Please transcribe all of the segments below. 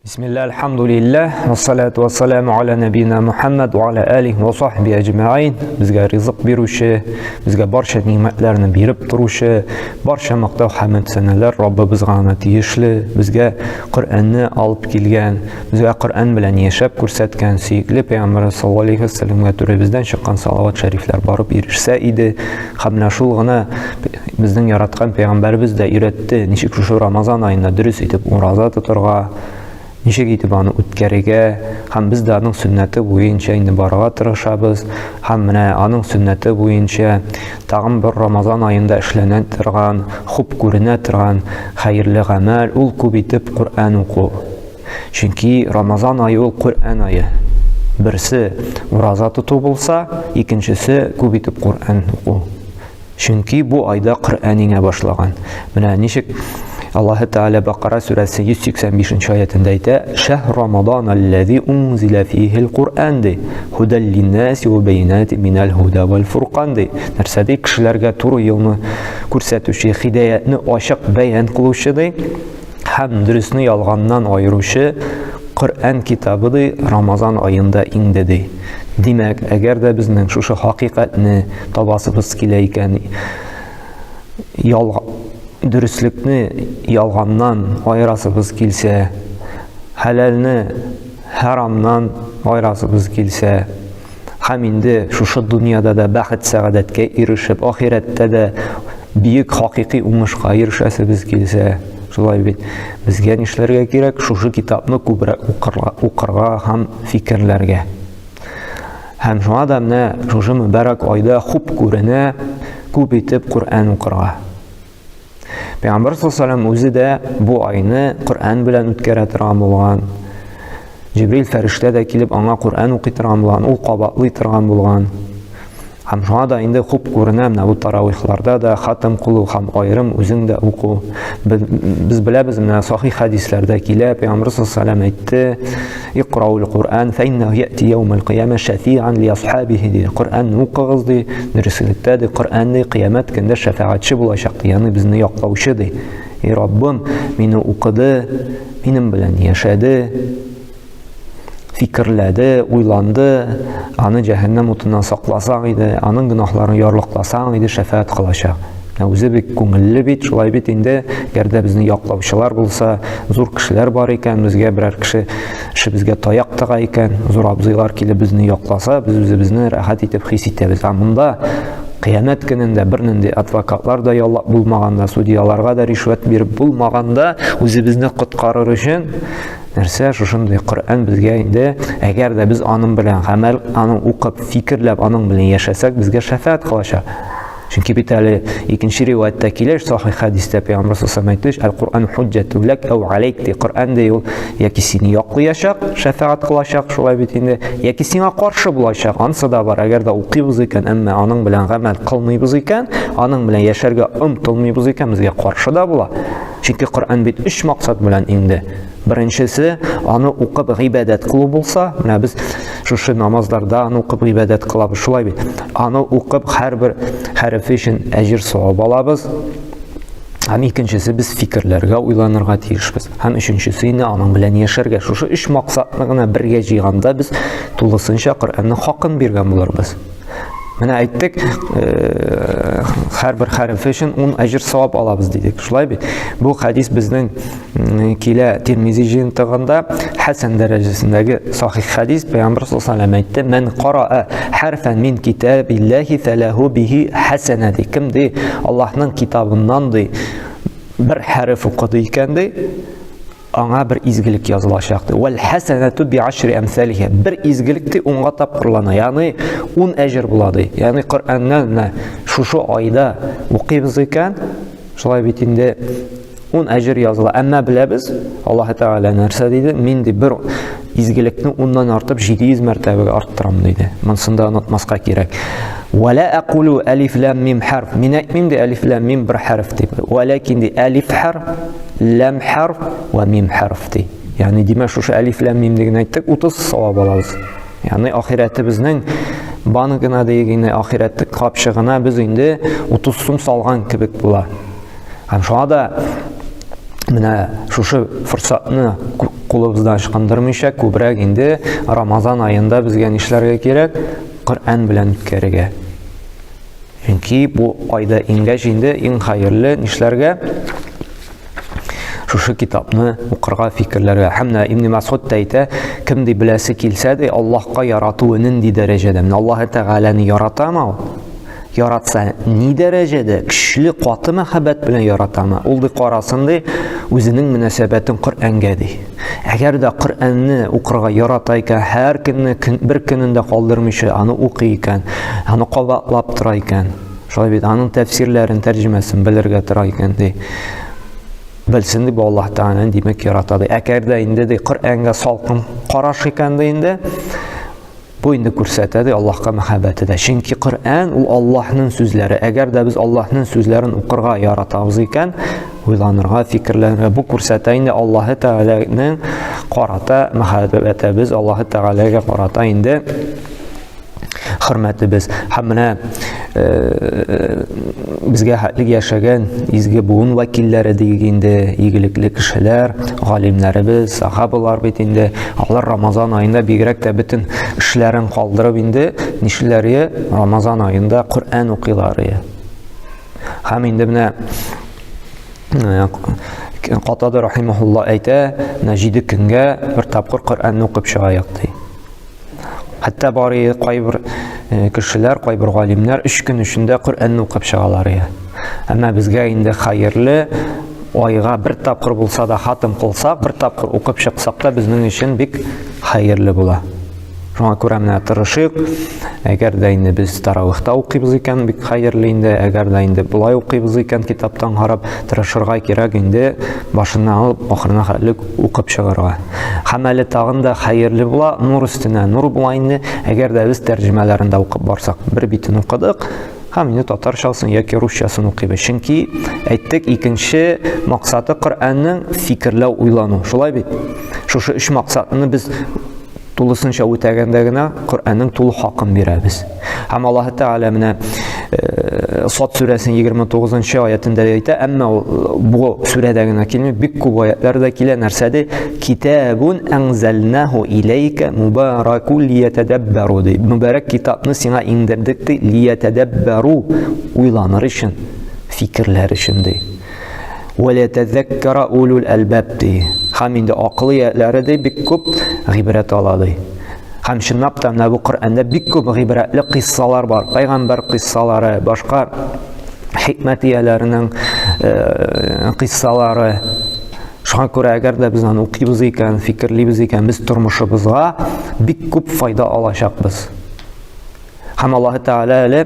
Бисмилла, альхамдулиллах, вассалату вассаламу аля набина Мухаммад ва аля алихи ва сахби әҗмәгыйн. Безгә ризык бирүче, безгә барча ни'мәтләрне биреп торучы, барча мактау хәмд сәнәләр Раббыбызга гына тиешле. Безгә Коръәнне алып килгән, безгә Коръән белән яшәп күрсәткән сөекле пәйгамбәрбез саллаллаһу алейхи ва сәлләмгә түребездән чыккан салават шәрифләр барып ирешсә иде. Һәм менә шул гына безнең яраткан пәйгамбәребез дә өйрәтте, ничек шушы Рамазан аенда дөрес итеп ураза тотарга, ничек итеп аны үткәрергә, һәм без дә аның сөннәте буенча инде барырга тырышабыз, һәм менә аның сөннәте буенча тагын бер Рамазан аенда эшләнә торган, хуп күренә торган хәерле гамәл ул күп итеп Коръән уку. Чөнки Рамазан ае ул Коръән ае. Берсе ураза тоту булса, икенчесе күп итеп Коръән уку. Чөнки бу айда Коръән иңә башлаган. Менә ничек Аллаһы Тәгалә Бакара сүрәсе 185 нче аятендә әйтә: "Шәһр Рамадан аллази унзила фихил Куръан" ди. "Һудал линнаси ва байинати минал һуда вал фуркан" ди. Нәрсә ди? Кешеләргә туры юлны күрсәтүче, хидаятны ачык бәян кылучы ди. Һәм дөресне ялганнан аеручы Коръән китабы ди Рамазан аенда иңде ди. Димәк, әгәр дә безнең шушы хакыйкатьне табасыбыз килә икән, ял дөреслекне ялганнан аерасыбыз килсә, хәләлне хәрамнан аерасыбыз килсә, һәм инде шушы дөньяда да бәхет-сәгадәткә ирешеп, ахирәттә дә бөек хакыйкый уңышка ирешәсебез килсә, шулай бит, безгә нишләргә кирәк? Шушы китапны күбрәк укырга, укырга һәм фикерләргә. Һәм шуңа да менә шушы мөбарәк айда хуп күренә күп итеп Коръән укырга. Пәйгамбәр саллаллаху үзе дә бу айны Коръән белән үткәрә торган булган. Җибрил фәрештә дә килеп аңа Коръән укый торган булган, ул кабатлый торган булган. Һәм шуңа да инде хуп күренә менә бу таравихларда да хатым кылу һәм аерым үзең дә уку. Без, без беләбез менә сахих хәдисләрдә килә, Пәйгамбәр саллаллаху әйтте, Икраул Коръән фәиннәһу яти яумал кыяма шәфиан ли асхабихи ди. Коръәнне укыгыз ди, дөреслектә ди, Коръән ди кыямәт көндә шәфәгатьче булачак ди, ягъни безне яклаучы ди. И Раббым, мине укыды, минем белән яшәде, фикерләде, уйланды, аны җәһәннәм утыннан сакласаң иде, аның гөнаһларын ярлыкласаң иде, шәфәгать кылачак. Ә үзе бик күңелле бит, шулай бит инде, әгәр дә безне яклаучылар булса, зур кешеләр бар икән, безгә берәр кеше эшебезгә таяк тыга икән, зур абзыйлар килеп безне якласа, без үзебезне рәхәт итеп хис итәбез. Ә монда кыямәт көнендә бернинди адвокатлар да яллап булмаганда, судьяларга да ришвәт биреп булмаганда, үзебезне коткарыр өчен нәрсә шушындый Коръән безгә инде, әгәр дә без аның белән гамәл, аны укып, фикерләп, аның белән яшәсәк, безгә шәфәгать кылачак. Чөнки бит әле икенче риваятьтә килә, сахих хәдистә Пәйгамбәр саллаллаху алейһи ва Әл-Куръан хуҗҗәту ләк әү алейк ди. Коръән ди ул яки сине яклыячак, шәфәгать кылачак, шулай бит инде, яки сиңа каршы булачак. Ансы да бар. Әгәр дә укыйбыз икән, әмма аның белән гамәл кылмыйбыз икән, аның белән яшәргә омтылмыйбыз икән, безгә каршы да була. Чөнки Коръән бит өч максат белән инде. Беренчесе, аны укып гыйбадәт кылу булса, менә без шушы намазларда аны укып гыйбадәт кылабыз, шулай бит. Аны укып һәрбер хәрефе өчен әҗер савап алабыз. Һәм икенчесе без фикерләргә уйланырга тиешбез. Һәм өченчесе инде аның белән яшәргә. Шушы өч максатны гына бергә җыйганда без тулысынча Коръәннең хакын биргән булырбыз. Менә әйттек, э, һәрбер хәрефе өчен 10 әҗер савап алабыз дидек. Шулай бит. Бу хәдис безнең килә Тирмизи җыентыгында хәсән дәрәҗәсендәге сахих хәдис. Пәйгамбәр саллаллаху алейһи әйтте: "Мән караа харфан мин китабиллаһи фалаху бихи хәсәнә" ди. Кем ди Аллаһның китабыннан ди бер хәреф укыды икән ди, аңа бер изгелек язылачак ди. Вәл хәсәнәту би ашри әмсалиһа. Бер изгелек ди унга тапкырлана. Ягъни 10 әҗер була ди. Ягъни Коръәннән менә шушы айда укыйбыз икән, шулай бит инде 10 әҗер языла. Әмма беләбез, Аллаһ Тәгалә нәрсә диде? Мин ди бер изгелекне уннан артып 700 мәртәбәгә арттырам диде. Монысын да онытмаска кирәк. Вәлә әкулу әлиф ләм мим хәрф. Мин әйтмим ди әлиф ләм мим бер хәрф дип. Вәләкин ди әлиф хәрф, ләм хәрф вә мим хәрф ди. Ягъни димәк шушы әлиф ләм мим диген әйттек, 30 савап алабыз. Ягъни ахирәтебезнең банкына диек инде, ахирәттек капчыгына без инде 30 сум салган кебек була. Һәм шуңа да менә шушы форсатны Кулыбыздан ычкындырмыйча, күбрәк инде Рамазан аенда безгә нишләргә кирәк? Коръән белән үткәрергә. Чөнки бу айда иңгәч инде иң хәерле нишләргә? Шушы китапны укырга, фикерләргә. Һәм менә Ибн Масуд та әйтә, кем ди беләсе килсә ди, Аллаһка яратуы нинди дәрәҗәдә? Менә Аллаһ Тәгаләне яратамы ул? Яратса, ни дәрәҗәдә? Көчле, каты мәхәббәт белән яратамы? Ул ди карасын ди, үзенең мөнәсәбәтен Коръәнгә ди. Әгәр дә Коръәнне укырга ярата икән, һәр көнне көн, бер көнен дә калдырмыйча аны укый икән, аны кабатлап тора икән, шулай бит, аның тәфсирләрен, тәрҗемәсен белергә тора икән ди. Белсен ди, бу Аллаһ Тәгаләне димәк ярата ди. Әгәр дә инде ди Коръәнгә салкын караш икән ди инде, бу инде күрсәтә ди Аллаһка мәхәббәте дә. Чөнки Коръән ул Аллаһның сүзләре. Әгәр дә без Аллаһның сүзләрен укырга яратабыз икән, уйланырга, фикерләнергә, бу күрсәтә инде Аллаһы Тәгаләнең карата мәхәббәтебез, Аллаһы Тәгаләгә карата инде хөрмәтебез. Һәм менә э, безгә хәтлек яшәгән изге буын вәкилләре диек инде, игелекле кешеләр, галимнәребез, сахабалар бит инде, алар Рамазан аенда бигрәк тә бөтен эшләрен калдырып инде, нишлиләр Рамазан аенда Коръән укыйлар. Һәм инде менә э, Катада рахимахулла әйтә, менә 7 көнгә бер тапкыр Коръәнне укып чыгаяк ди. Хәтта бар кайбер э, кешеләр, кайбер галимнәр өч көн эчендә Коръәнне укып чыгалар иде. Әмма безгә инде хәерле айга бер тапкыр булса да хатым кылсак, бер тапкыр укып чыксак та безнең өчен бик хәерле була. Шуңа күрә менә тырышыйк. Әгәр дә инде без таравихта укыйбыз икән, бик хәерле инде. Әгәр дә инде болай укыйбыз икән, китаптан карап, тырышырга кирәк инде башыннан алып ахырына хәтле укып чыгарга. Һәм әле тагын да хәерле була, нур өстенә нур була инде, әгәр дә без тәрҗемәләрен дә укып барсак. Бер битен укыдык, һәм инде татарчасын яки русчасын укыйбыз. Чөнки әйттек, икенче максаты Коръәннең фикерләү, уйлану. Шулай бит? Шушы өч максатны без тулысынча үтәгәндә генә Коръәннең тулы хакын бирәбез. Һәм Аллаһ Тәгалә менә э, Сад сүрәсенең 29 аятендә әйтә, әмма ул бу сүрәдә генә килми, бик күп аятлар да килә. Нәрсә ди? Китабун анзалнаху иләйкә мубаракун лиятадаббару ди. Мөбарәк китапны сиңа иңдердек ди, лиятадаббару уйланыр өчен, фикерләр өчен ди. Вәлятәзәккәра улул әлбәб ди. Һәм инде акыл ияләре ди бик күп гыйбрәт ала ди. Һәм чынлап та менә бу Коръәндә бик күп гыйбрәтле кыйссалар бар. Пәйгамбәр кыйссалары, башка хикмәт ияләренең э, кыйссалары. Шуңа күрә әгәр дә без аны укыйбыз икән, фикерлибез икән, без тормышыбызга бик күп файда алачакбыз. Һәм Аллаһы Тәгалә әле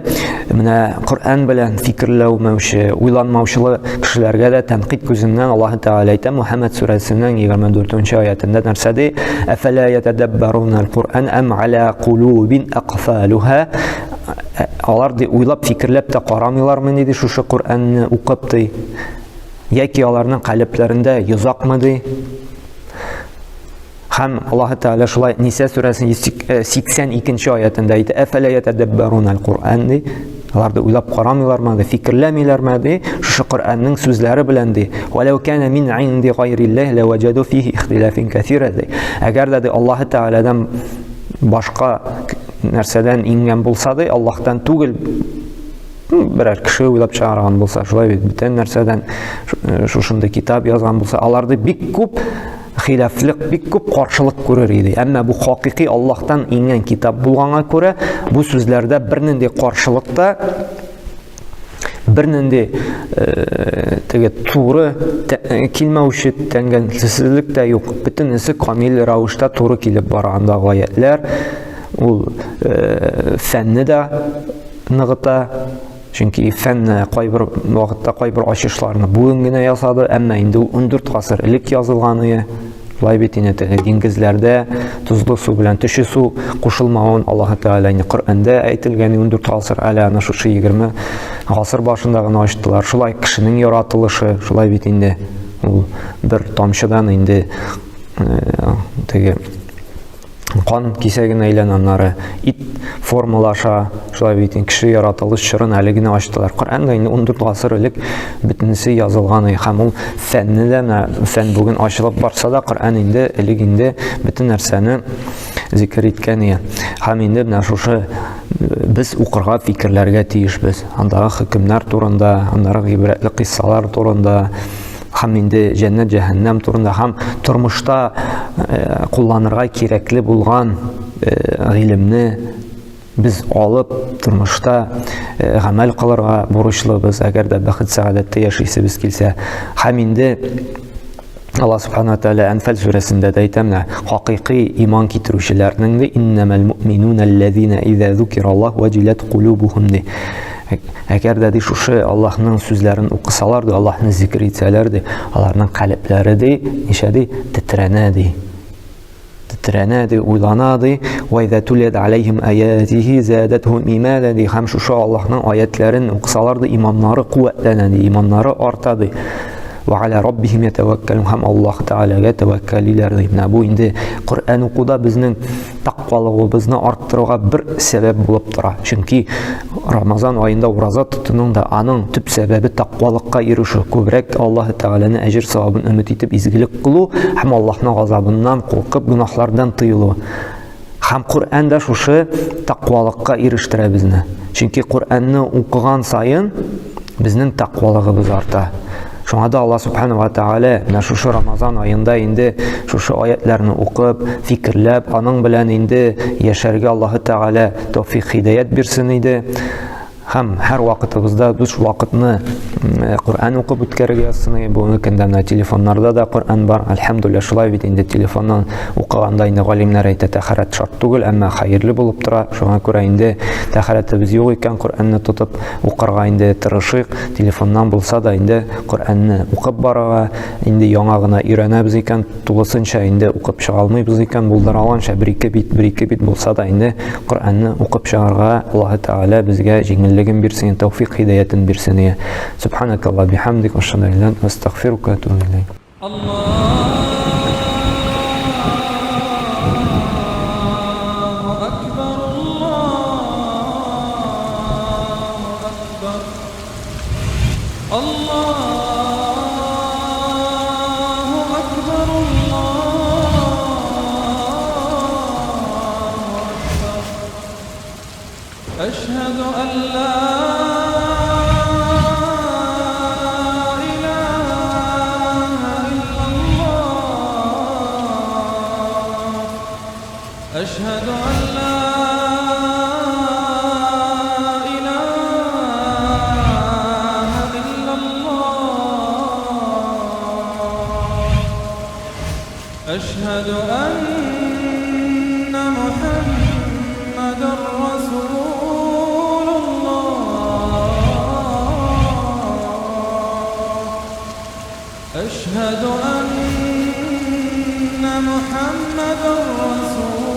менә Коръән белән фикерләүмәүче, уйланмаучылы кешеләргә дә тәнкыйть күзеннән Аллаһы Тәгалә әйтә Мухаммад сүрәсенең 24 аятендә нәрсә ди? Әфәлә ятәдәббарунал Коръән ам аля кулубин акфалуха? Алар ди уйлап фикерләп тә карамыйлармы ди шушы Коръәнне укып ди? Яки аларның калебләрендә йозакмы ди? Һәм Аллаһ Тәгалә шулай Ниса сүрәсенең 82 э, аятында әйтә: "Әфәлә ятәдәббәрун аль-Куръан" ди. Алар да уйлап карамыйлармы, ди, фикерләмиләрме, ди, шушы Коръәннең сүзләре белән ди. "Вәләү кана мин инди гайриллаһ ләвәҗәду фихи ихтилафин кәсира" ди. Әгәр дә ди Аллаһ Тәгаләдән башка нәрсәдән иңгән булса ди, Аллаһтан түгел берәр кеше уйлап чыгарган булса, шулай бит, бүтән нәрсәдән э, шушындый китап язган булса, аларда бик күп хилафлык, бик күп каршылык күрер иде. Әмма бу хакыйкый Аллаһтан иңгән китап булганга күрә, бу сүзләрдә бернинди каршылык та, бернинди э, теге туры э, килмәүче тәңгәлсезлек тә юк. Бөтенесе камил рәвештә туры килеп бара анда гаятьләр. Ул э, фәнне дә ныгыта, Чөнки фән кайбер вакытта кайбер ачышларны бүген генә ясады, әмма инде ул 14 гасыр элек язылган иде. Шулай бит инде теге диңгезләрдә тозлы су белән төче су кушылмавын Аллаһ Тәгалә инде Коръәндә әйтелгән 14 гасыр, әле аны шушы 20 гасыр башында гына ачтылар. Шулай кешенең яратылышы, шулай бит инде ул бер тамчыдан инде э, теге Кан кисәгенә әйләнә, аннары ит формалаша. Шулай бит, кеше яратылыш чорын әле генә ачтылар. Коръәндә инде 14 гасыр элек бөтенесе язылган һәм ул фәнне дә, менә фән бүген ачылып барса да, Коръән инде элек инде бөтен нәрсәне зикер иткән ие. Һәм инде менә шушы без укырга, фикерләргә тиешбез. Андагы хөкемнәр турында, аннары гыйбрәтле кыйссалар турында, һәм инде җәннәт җәһәннәм турында һәм тормышта э, кулланырга кирәкле булган э, гыйлемне без алып тормышта э, гамәл кылырга бурычлыбыз, әгәр дә бәхет сәгадәттә яшисебез килсә. Һәм инде Алла субхана тәгалә Әнфәл сүрәсендә дә әйтә, менә хакыйкый иман китерүчеләрнең ди, иннәмәл муъминуна аллазина иза зукираллаһ ваҗилат кулубухум ди. Әгәр дә ди шушы Аллаһның сүзләрен укысалар ди, Аллаһны зикр итсәләр ди, аларның калебләре ди, ничә ди, тетрәнә ди. Тетрәнә ди, уйлана ди. Ва иза тулият алейхим аятихи задатхум имана ди. Һәм шушы Аллаһның аятләрен укысалар ди, иманнары куәтләнә ди, иманнары арта ди. Ва аля раббихим ятаваккалун, һәм Аллаһ Тәгаләгә тәвәккәлиләр ди. Менә бу инде Коръән укуда безнең тәкъвалыгыбызны арттыруга бер сәбәп булып тора. Чөнки Рамазан аенда ураза тотуның да аның төп сәбәбе тәкъвалыкка ирешү, күбрәк Аллаһ Тәгаләне әҗер савабын өмет итеп изгелек кылу һәм Аллаһның газабыннан куркып гөнаһлардан тыелу. Һәм Коръән дә шушы тәкъвалыкка ирештерә безне. Чөнки Коръәнне укыган саен безнең тәкъвалыгыбыз арта. Шуңа да Алла субхана ва тааля менә шушы Рамазан аенда инде шушы аятларны укып, фикерләп, аның белән инде яшәргә Аллаһы Тәгалә тәүфик хидаят бирсен иде. Һәм һәр вакытыбызда буш вакытны Коръән укып үткәрергә язсын. Бүгенге көндә менә телефоннарда да Коръән бар. Әлхәмдулилла, шулай бит инде телефоннан укыганда инде галимнәр әйтә, тәһарәт шарт түгел, әмма хәерле булып тора. Шуңа күрә инде тәһарәтебез юк икән, Коръәнне тотып укырга инде тырышыйк. Телефоннан булса да инде Коръәнне укып барырга, инде яңа гына өйрәнәбез икән, тулысынча инде укып чыга алмыйбыз икән, булдыра алганча бер-ике бит, бер-ике бит булса да инде Коръәнне укып чыгарга Аллаһы Тәгалә безгә җиңеллеген бирсен, тәүфик һидаятен бирсен. Субханакаллаһ бихамдик, ашһаду ан ла илаһа илля астагфирука ва атубу илейк. Аллаһу әкбәр, Аллаһу әкбәр, Аллаһу әкбәр, Аллаһу әкбәр. Әшһәду ән ла илаһа иллаллаһ. Әшһәду ән ла илаһа иллаллаһ. Әшһәду әннә Мухәммәдәр Расулуллаһ. Әшһәду әннә Мухәммәдәр Расулуллаһ.